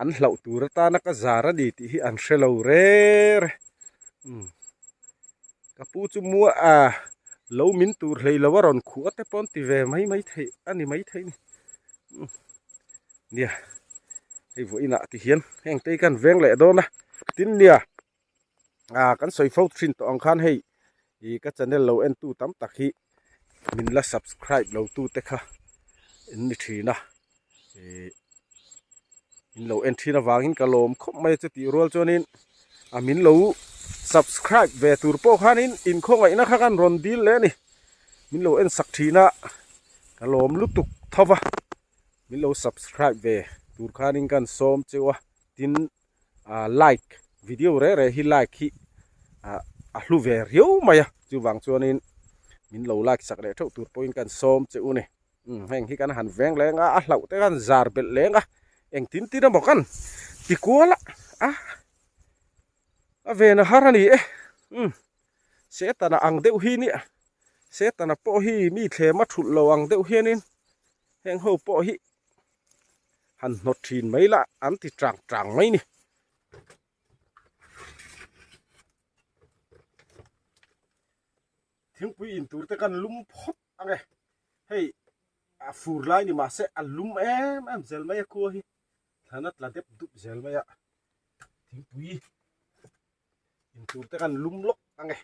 An hlauh tur atana ka zar a ni tih hi an hre lo rêr e. Umm ka pu chu mua a lo min tur hlei lo a rawn khuh a te pawh an ti ve mai mai theih a ni mai theih a ni. Umm nia hei vawiinah ti hian heng te hi kan veng leh dawn a tin nia ah kan sawi fo thin tawh ang khan hei ih ka channel lo en tu tam tak hi min la subscribe lo tu te kha in ni thin a ih min lo en thin avangin ka lawm khawp mai a chutih rual chuanin a min lo subscribe ve tur pawh khanin inkhawngaihna kha kan rawn dil leh a ni min lo en sak thin a ka lawm lutuk tho va min lo subscribe ve tur khanin kan sawm cheu a tin ah like video reh reh hi like hi ah a hlu ve riau mai a chuvang chuanin min lo like sak leh theuh tur pawhin kan sawm che u ni umm heng hi kan han veng leng a a hlauh te khan zar belh leng a engtin tin emaw kan ti kual a a a ven a har a ni e umm setana ang deuh hi nia setana pawh hi mi thlem a thulh lo ang deuh hianin heng ho pawh hi. han hnawt thin mai la an ti chang chang mai ni. Thingpui in tur te kan lum phawt ang e hei a fur lai ni mahse a lum em em zel mai a khua hi thlan a tla dep dup zel mai a thingpui in tur te kan lum lawk ang e.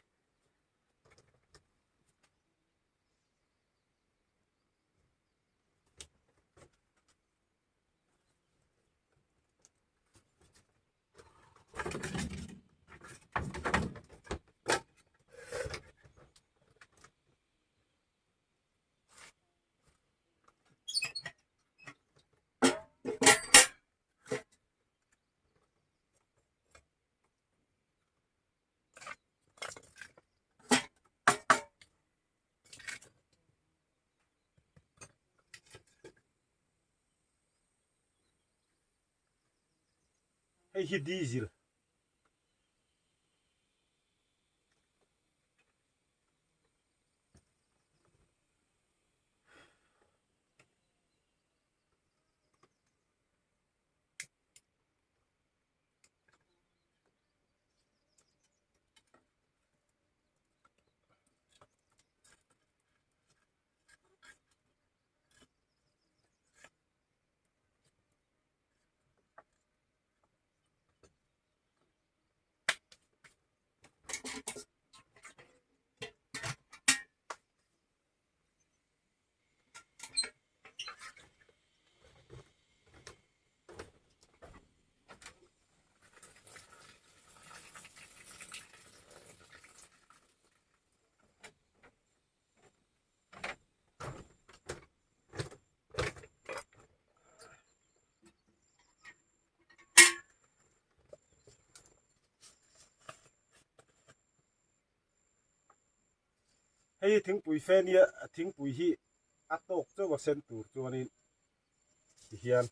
Hei hi diesel. Hei hi thingpui fe nia thingpui hi a tawk chauh a sen tur chuanin tihian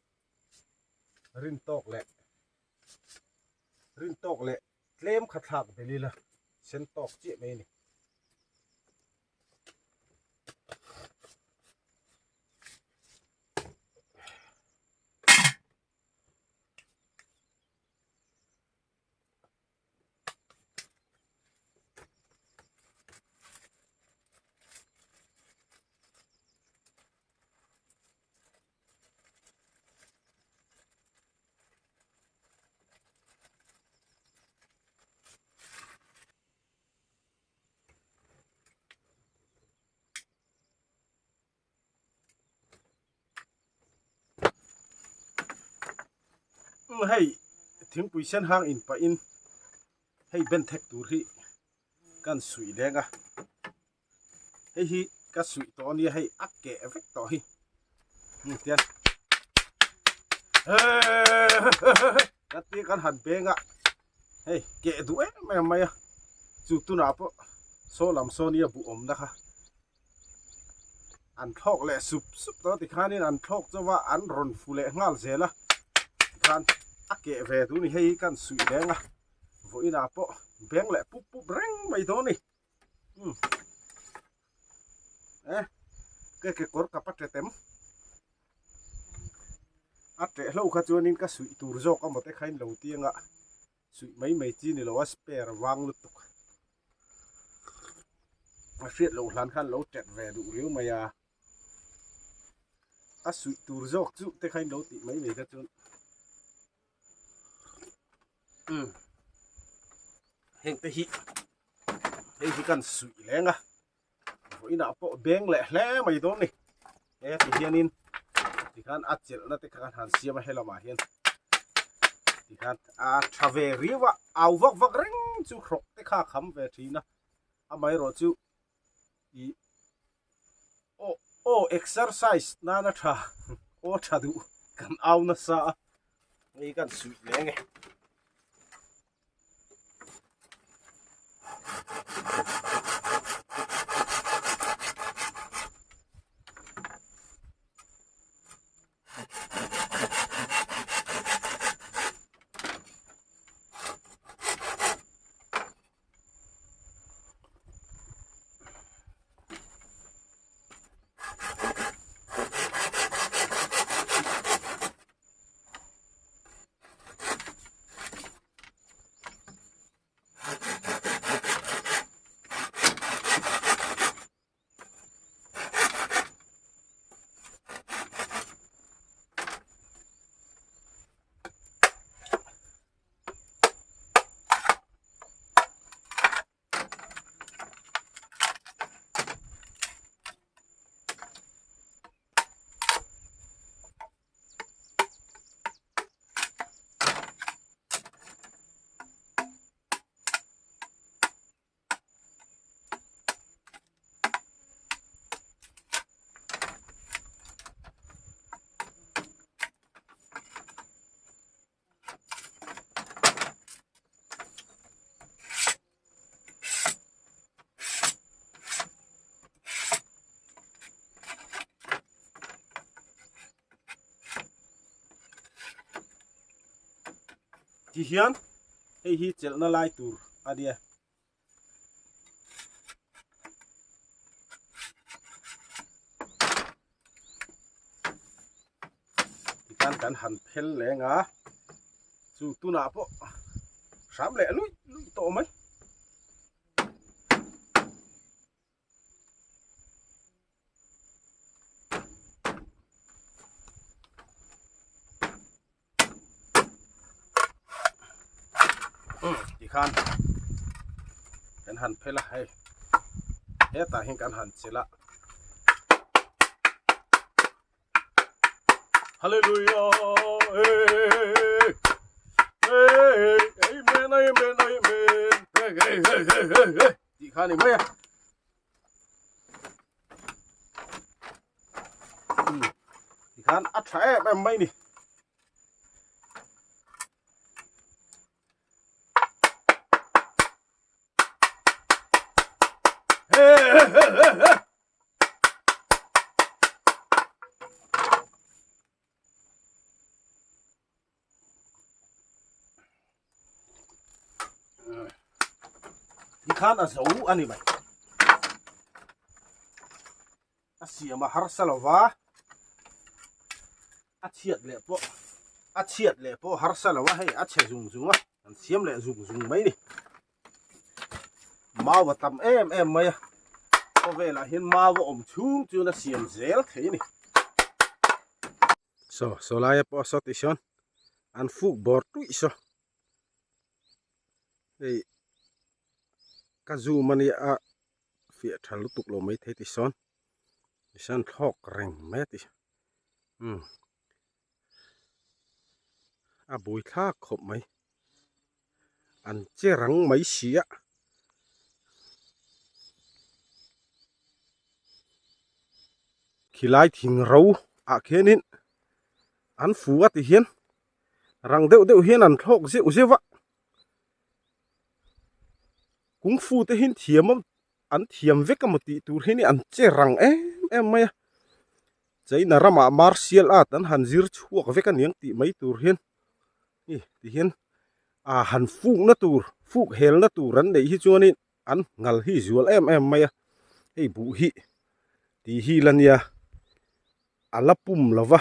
rin tawk leh rin tawk leh tlem kha thlak belh ila sen tawk chiah mai a ni. Hei thingpui sen hang in pah in hei ben thek tur hi kan suih leng a hei hi ka suih tawh ania hei a keh vek tawh hi tian ka ti kan han beng a hei keh duh em em mai a chu tunah pawh saw lam saw nia buh awmna kha an thlawk leh sup sup tawh tikhanin an thlawk chauh a an rawn fu leh nghal zel a tikhan a keh ve duh a ni hei hi kan suih leng a vawiinah pawh beng leh pup pup reng mai dawn a ni umm eh ke kekawr kap a ṭet em? A ṭeh hlauh kha chuanin ka suih tur zawk amaw te kha in lo ti anga suih mai mai chi ni lo a spare vang lutuk. A hriat loh hlan khan lo ṭet ve duh riau mai a. A suih tur zawk chu te kha in lo tih mai mai kha chuan umm heng te hi hei hi kan suih leng a vawiinah pawh beng leh hle mai dawn ni he ti hianin tikhan a chelhna te kha kan han siam a helamah hian tikhan a tha ve riau a au vak vak reng chu hrawk te kha a kham ve thin a amaherawhchu ih aw aw exercise nana tha aw tha duh kan au nasa a hei kan suih leng e. Ti hian hei hi chelhna lai tur a nia. Tikhan kan han phel leng a, chu tunah pawh hram leh luih luih tawh mai. Tikhan kan han phel a hei hetah hian kan han chelh a Hallelujah hey hey amen amen amen hey hey hey hey hey hey tih kha a ni mai a. Tikhan a tha em em mai ni. Tikhan a zo a ni mai. A siam a harsa lo va, a chhiat leh pawh a chhiat leh pawh harsa lo a hei a chhe zung zung a an siam leh zung zung mai ni. Mau a tam em em mai a, khawvelah hian mau a awm chhung chuan a siam zel thei a ni. Saw saw laia pawh saw tih sawn an fuk bawr tuih saw hei ka zoom a nia a fiah tha lutuk lo mai thei ti sawn tisawn thlawk reng mai a ti umm a bui thlak khawp mai an che rang mai si a. Khilai thing ro ah khianin an fu a ti hian rang deuh deuh hian an thlawk zeuh zeuh a kung fu te hi thiam a an thiam vek emaw tih tur hi an che rang em em mai a china ramah martial art an han zir chhuak vek aniang tih mai tur hian hi ti hian ah han fuk na tur fuk hel na tur an neih hi chuanin an nghal hi zual em em mai a hei buh hi tih hi la nia a la pum lo va.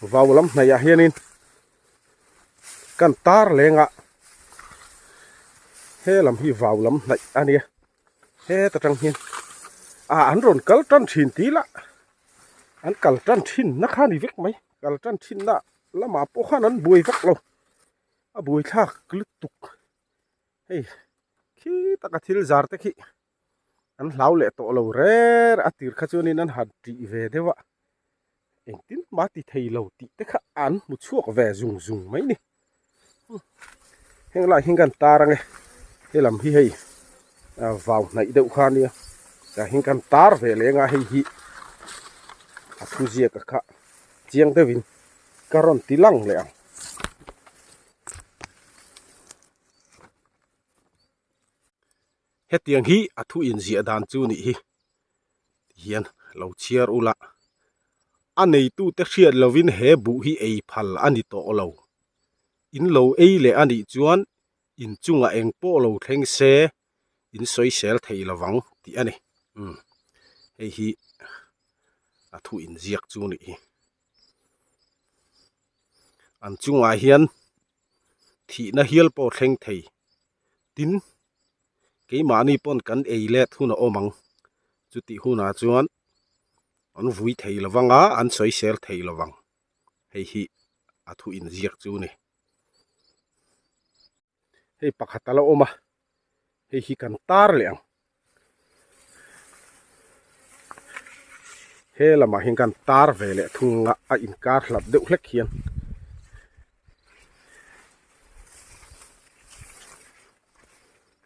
Vau lam hnaihah hianin kan tar leng a, he lam hi vau lam hnaih a nia, heta tang hian ah an rawn kal tan thin tih lah an kal tan thin na kha a ni vek mai, kal tan thin na lamah pawh khan an buai vak lo, a buai thlak lutuk hei khi taka thil zar te khi an hlau leh tawh lo rêr a tir kha chuanin an han tih ve deuh a engtin mah ti thei lo tih te kha an hmu chhuak ve zung zung mai ni heng lai hi kan tar ange he lam hi hei vau hnaih deuh kha ania tah hian kan tar ve leh anga hei hi a thu ziak a kha chiang deuhin ka rawn ti lang leh ang. Hetiang hi a thu inziah dan chu nih hi tihian lo chhiar ula a neitute hriat lovin he buh hi ei phal a ni tawh lo. In lo ei leh a nih chuan in chungah eng pawh lo thleng se in sawisel thei lovang tih a ni. Umm hei hi a thu inziak chu nih hi. An chungah hian thihna hial pawh thleng thei. Tin, keimahni pawn kan ei let hun a awm ang. Chutih hunah chuan an vui thei lo vang a, an sawisel thei lo vang. Hei hi a thu inziak chu a ni. Hei pakhat a la awm a, hei hi kan tar leh ang. He lamah hian kan tar ve leh thung a, a inkar hlat deuh hlek hian.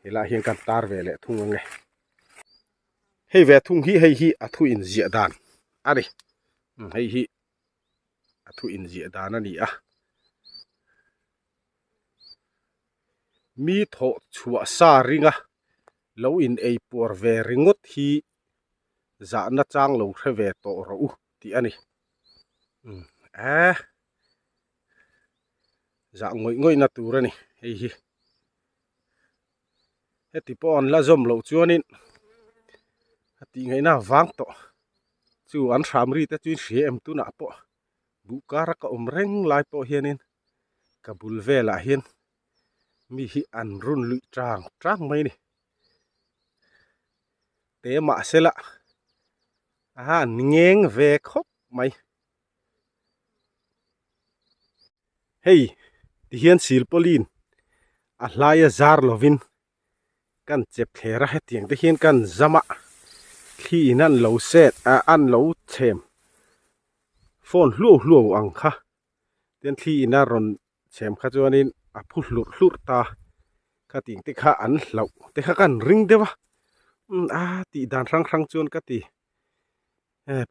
Helaiah hian kan tar ve leh thung ang e. Hei ve thung hi hei hi a thu inziah dan a ni. Hei hi a thu inziah dan a ni a. Mi thawh chhuah sa ringa lo in ei puar ve ringawt hi zahna chang lo hre ve tawh rawh u tih a ni. Umm eh zah ngawih ngawih na tur a ni hei hi. Heti pawh an la zawm loh chuanin a tih ngaihna vang tawh chu an hram ri te chu in hria em tunah pawh. Buh kara ka awm reng lai pawh hianin ka bul velah hian mi hi an run luih tang tang mai a ni. Te mahsela a an ngeng ve khawp mai. Hei tihian silpawlin a hlaia zar lovin kan chep thler a hetiang te hian kan zam a thli in an lo set ah an lo chhem phone hluau hluau ang kha tin thli in a rawn chhem kha chuanin a phu hlurh hlurh ta khatiang te kha an hlauh te kha kan ring deuh a umm a tih dan hrang hrang chuan ka ti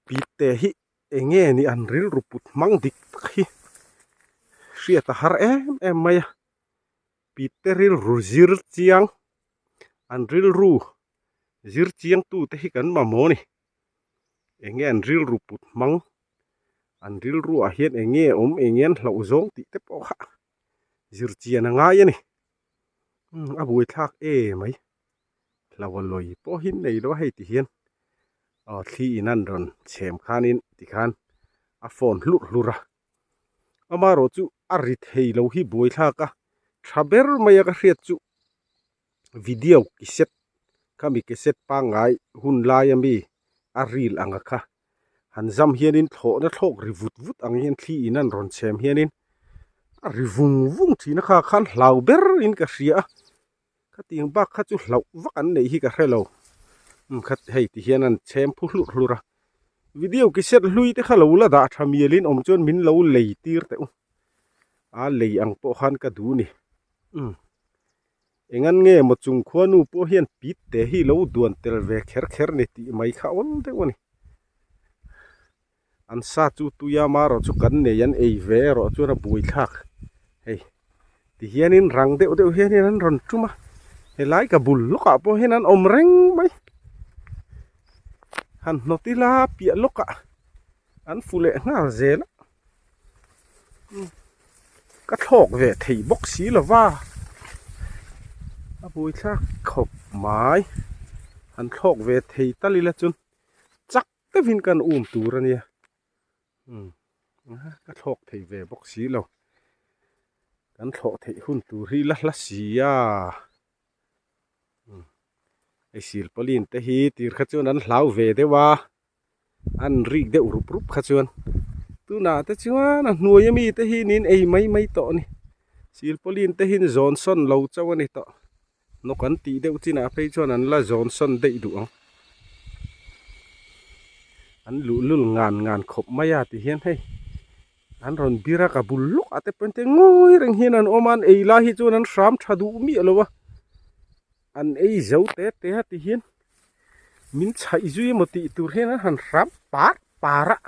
pit te hi eng nge ni an rilru put hmang dik tak hi hriat a har em em mai a. Pite rilru zir chiang, an rilru zir chiang tute hi kan mamawh a ni. Eng nge an rilru put hmang, an rilru ah hian eng nge awm, eng nge an hlauh zawng tih te pawh kha zir chian a ngai a ni. Umm a buaithlak e mai, hlo a lawi pawh hi nei lo a hei ti hian aw thli in an rawn chhem khanin tikhan a phone hlurh hlurh a. Amaherawh chu a ri thei lo hi buaithlak a, tha ber mai a ka hriat chu video cassette khami cassette pangngai hun lai ami a reel ang a kha han zam hianin thlawhna thlawk ri vut vut ang hian thli in an rawn chhem hianin a ri vung vung thin a kha khan hlau ber in ka hria a khatiang bak kha chu hlauh vak an neih hi ka hre lo umm kha hei ti hian an chhem phu hlurh hlurh a video cassette hlui te kha lo la dah tha mial in awm chuan min lo lei tir teh u a lei ang pawh khan ka duh ni umm engan nge maw chung khuanu pawh hian pit te hi lo duan tel ve kher kher ni tih mai kha awl deuh a ni. An sa chu tuia marawh chu kan nei an ei ve erawh chuan a buai thlak hei tihianin rang deuh deuh hianin an rawn tum a helai ka bul lawkah pawh hian an awm reng mai han hnawt ila piah lawkah an fu leh nghal zel a ka thlawk ve thei bawk si lova a buai thlak khawp mai han thlawk ve thei tal ila chuan chak deuhin kan um tur a nia umm. Ka thlawk thei ve bawk si lo. Kan thlawh theih hun tur hi la hla si a. Hei silpauline te hi tir kha chuan an hlau ve deuh a. An rik deuh rup rup kha chuan tunah te chuan a hnuai ami te hi niin ei mai mai tawh a ni. Silpauline te hi zawn sawn lo chauh a ni tawh. Nawk an tih deuh chinah phei chuan an la zawn sawn daih duh ang. An luhlul ngan ngan khawp mai a ti hian hei an rawn bir a ka bul lawk ah te pawh te ngawi reng hian an awm a an ei lai hi chuan an hram tha duh miah lo a an ei zo te te a ti hian min chhaih zui emaw tih tur hian an han hram par par a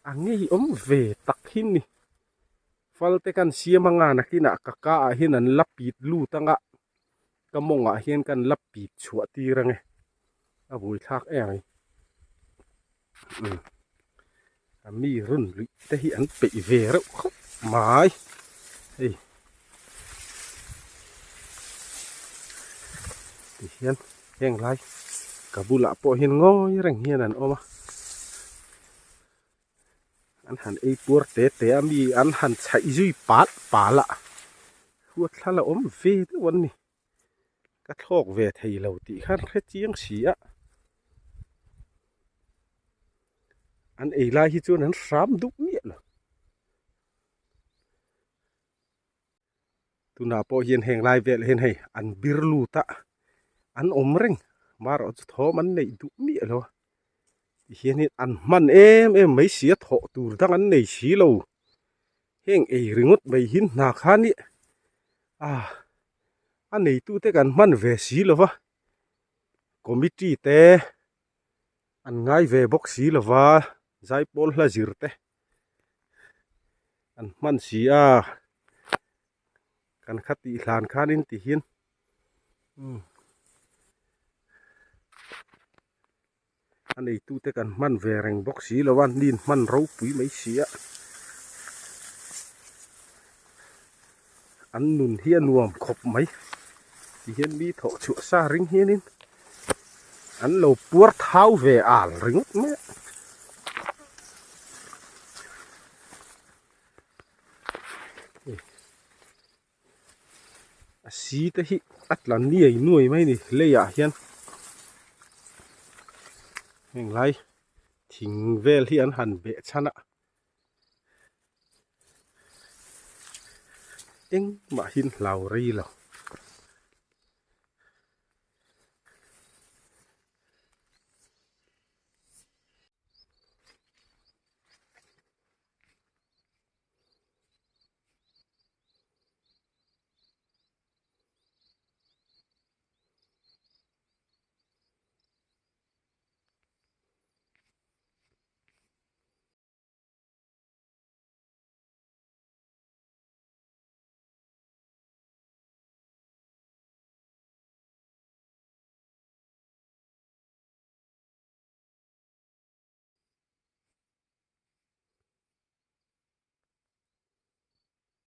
a ngeiawm ve tak hi ni. Fal te kan siam anga nakinah ka ka ah hian an la pit lut anga ka mawngah hian kan la pit chhuah tir ange a vui thlak em mai umm a mi run luih te hi an peih ve reuh khawp mai hei tihian heng lai ka bulah pawh hian ngawi reng hian an awm a. An han ei puar te te a mi an han chhaih zui pal pal a huat thla la awm ve deuh an ni ka thlawk ve thei lo tih khan hre chiang si a an ei lai hi chuan an hram duh miah lo. Tunah pawh hian heng lai vel hian hei an bir lut a an awm reng marawh chu thawm an neih duh miah lo a tihianin an hman em em mai si a thawh tur dang an nei si lo heng ei ringawt mai hi hna khan ih ah a neitute kan hman ve si lo va committee te an ngai ve bawk si lo va zaipawl hla zir te. An hman si a kan kha tih hlan khanin ti hian umm a neitute kan hman ve reng bawk si lo a nin hman ropui mai si a an nun hi a nuam khawp mai ti hian mi thawh chhuah sa ring hianin an lo puar thau ve al ringawt mai a. A si te hi a tla niai nuai mai a ni leiah hian heng lai thing vel hi an han beh chhan a engmah hi an hlau rei lo.